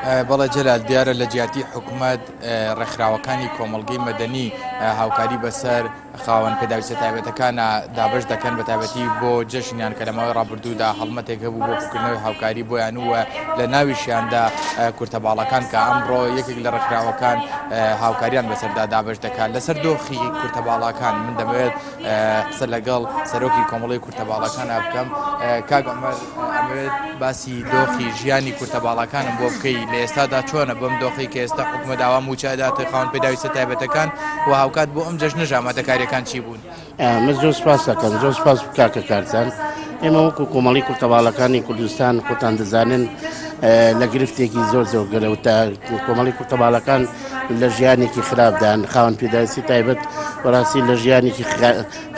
بەڵێ جەلال، دیارە لە جیاتی حکومەت ڕێکخراوەکانی کۆمەڵگەی مەدەنی هاوکاری بەسەر خاوەن پێداویستە تایبەتەکانە دابەش دەکەن بە تایبەتی بۆ جەژنیان کە لە ماوەی ڕابردوودا هەڵمەتێک هەبوو بۆ کۆکردنەوەی هاوکاری بۆیان و لە ناویشیاندا کورتە باڵەکان کە ئەمڕۆ یەکێک لە ڕێکخراوەکان هاوکاریان بەسەردا دابەش دەکات لەسەر دۆخی کورتە باڵاکان من دەمەوێت قسە لەگەڵ سەرۆکی کۆمەڵی کورتە باڵاکان بکەم کاک عمر ئەمەوێت باسی دۆخی ژیانی کورتە باڵاکانم بۆ بکەی لە ئێستادا چۆنە بەم دۆخی کە ئێستا حکومە داوا موچە ئەداتە خاوەن پێداویستە تایبەتەکان و هاوکات بۆ ئەم جەژنەش ئامادەکاریەکان چی بوون؟ من زۆر سپاس دەکەم زۆر سپاس کاکە کارزان ئێمە وەکو کۆمەڵی کورتەباڵەکانی کوردستان خۆتان دەزانن لە گرفتێکی زۆر زۆر گەرەوتە کۆمەڵی کورتەباڵەکان لە ژیانێکی خراپدان خاوەن پێداویستی تایبەت بەڕاستی لە ژیانێکی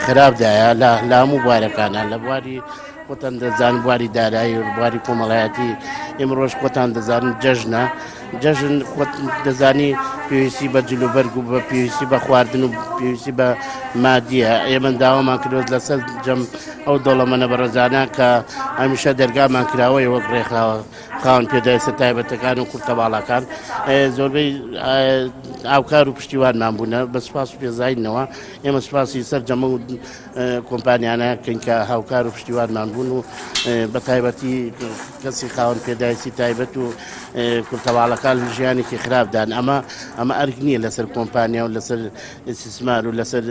خراپدایە لە لامو بوارەکانە لە بواری خۆتان دەزان بواری دارایی و بواری کۆمەڵایەتی ئیمڕۆژ خۆتان دەزانن جەژنە جەژن خۆت دەزانی پێویستی بە جلوبەرگ و بە پێویستی بە خواردن و پێویستی بە مادیە ئێمە داوامان کردوت لەسەر جەم ئەو دەوڵەمەنە بەڕێزانە کە هەمیشە دەرگامان کراوەیە وەک ڕێکخراوە خاوەن پێداویستە تایبەتەکان و کورتە باڵاکان زۆربەی هاوکار و پشتیوانمان بوونە بە سوپاس و پێزانینەوە ئێمە سوپاسی سەرجەمە و کۆمپانیانە کەین کە هاوکار و پشتیوانمان بوون و بە تایبەتی کەسی خاوەن پێداویستی تایبەت و کورتەواڵەکان ژیانێکی خراپدان ئەمە ئەمە ئەرک نییە لەسەر کۆمپانیا و لەسەر ئیسیسمار و لەسەر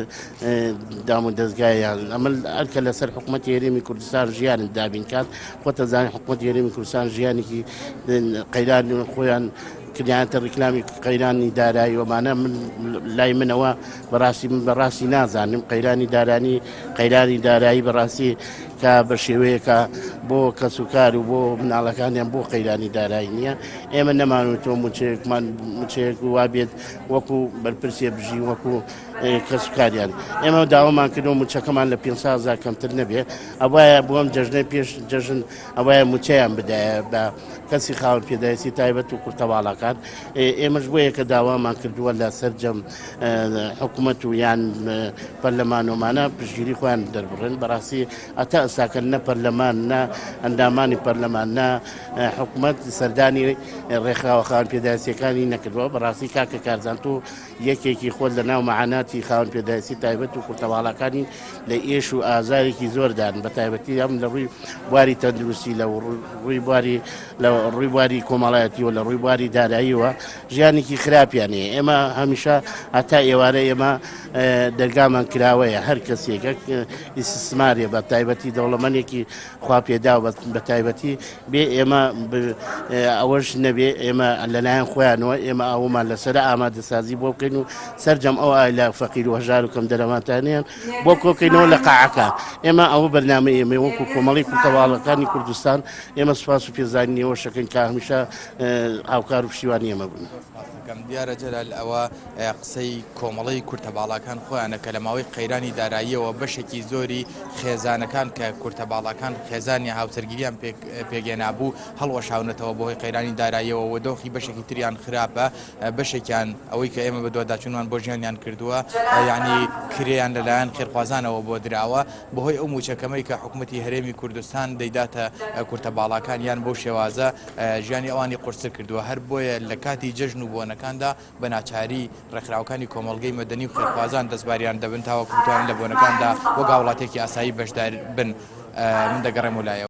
دام و دەستگایان ئەمە ئەرکە لەسەر حکوومەت هەرێمی کوردستان ژیان دابین کات خۆتە زانانی حکوومەت هەرێمی کوردستان ژیانێکی قەیران خۆیان کردیانەتە ڕیکلامی قەیرانی دارایی ومانە من لای منەوە بەڕاستی من بەڕاستی نازانم قەیرانی دارانی قەیرانی دارایی بەڕاستی کە بە شێوەیەکە بۆ کەسوکار و بۆ مناڵەکانیان بۆ قەیرانی دارایی نییە ئێمە نەمانوتۆ موچەیەکمان موچەیەک وابێت وەکو بەرپرسێ بژی وەکو کەسوکاریان ئێمە داوامان کردو موچەکەمان لە 500 کەمتر نەبێ ئەوایە بۆم جەژنە پێش جەژن ئەوایە موچەیان بدایە بە کەسی خاوەن پێداویستی تایبەت و کورتەواڵاکان ئێمەش بۆیە کە داوامان کردووە لە سەرجەم حکوومەت و یان پەرلەمانۆمانە پشتگیری خۆیان دەربڕن بەڕاستی ئەتا ئەساکە نە پەرلەمان نە ئەندامانی پەرلەمان نە حکوومەت سەردانی ڕێکخراوە خاوەن پێداویستیەکانی نەکردووە بەڕاستی کاکە کارزان تۆ یەکێکی خۆت لە ناو مەعاناتی خاوەن پێداویستی تایبەت و کورتەواڵاکانی لە ئێش و ئازارێکی زۆردان بە تایبەتی ئەم لە ڕووی بواری تەندروستی لە ڕووی بواری لە ڕووی بواری کۆمەڵایەتی و لە ڕووی بواری داراییەوە ژیانێکی خراپیان هەیە ئێمە هەمیشە هەتا ئێوارە ئێمە دەرگامان کراوەیە هەر کەسێکە ئیسیسمارێ بە تایبەتی دەوڵەمەنێکی خوا پێداو بە تایبەتی بێ ئێمە ئەوەش نەبێ ئێمە لەلایەن خۆیانەوە ئێمە ئەومان لەسەر ئامادەسازی بۆ بکەین و سەرجەم ئەو ئایلە فەقیر و هەژار و کەم دەرەماتانیان بۆ کۆکەینەوە لە قاعەکە ئێمە ئەوە بەرنامە ئێمە وەکو کۆمەڵی کورتەواڵەکانی کوردستان ئێمە سوپاس و پێزانینی ئێوەش ئەکەین کە هەمیشە هاوکار و پشتیوانی ئێمە بوون. دەکەم دیارە جەلال ئەوە قسەی کۆمەڵەی کورتە باڵاکان خۆیانە کە لە ماوەی قەیرانی داراییەوە بەشێکی زۆری خێزانەکان کە کورتە باڵاکان خێزانیان هاوسەرگیریان پێکهێنابوو هەڵوەشاونەتەوە بەهۆی قەیرانی داراییەوە و دۆخی بەشێکی تریان خراپە بەشێکیان ئەوەی کە ئێمە بەدواداچوونمان بۆ ژیانیان کردووە یعنی کرێیان لەلایەن خێرخوازانەوە بۆ دراوە بەهۆی ئەو مووچە کەمەی کە حکومەتی هەرێمی کوردستان دەیداتە کورتە باڵاکان یان بەو شێوازە ژیانی ئەوانی قورستر کردووە هەر بۆیە لە کاتی جەژن و بۆنەکاندا بە ناچاری ڕێکخراوەکانی کۆمەڵگەی مەدەنی و خێرخوازان دەستباریان دەبن تاوەکو بتوانن لە بۆنەکاندا وەک هاوڵاتیەکی ئاسایی بەشدار بن من دەگەڕێمەوە لایەوە.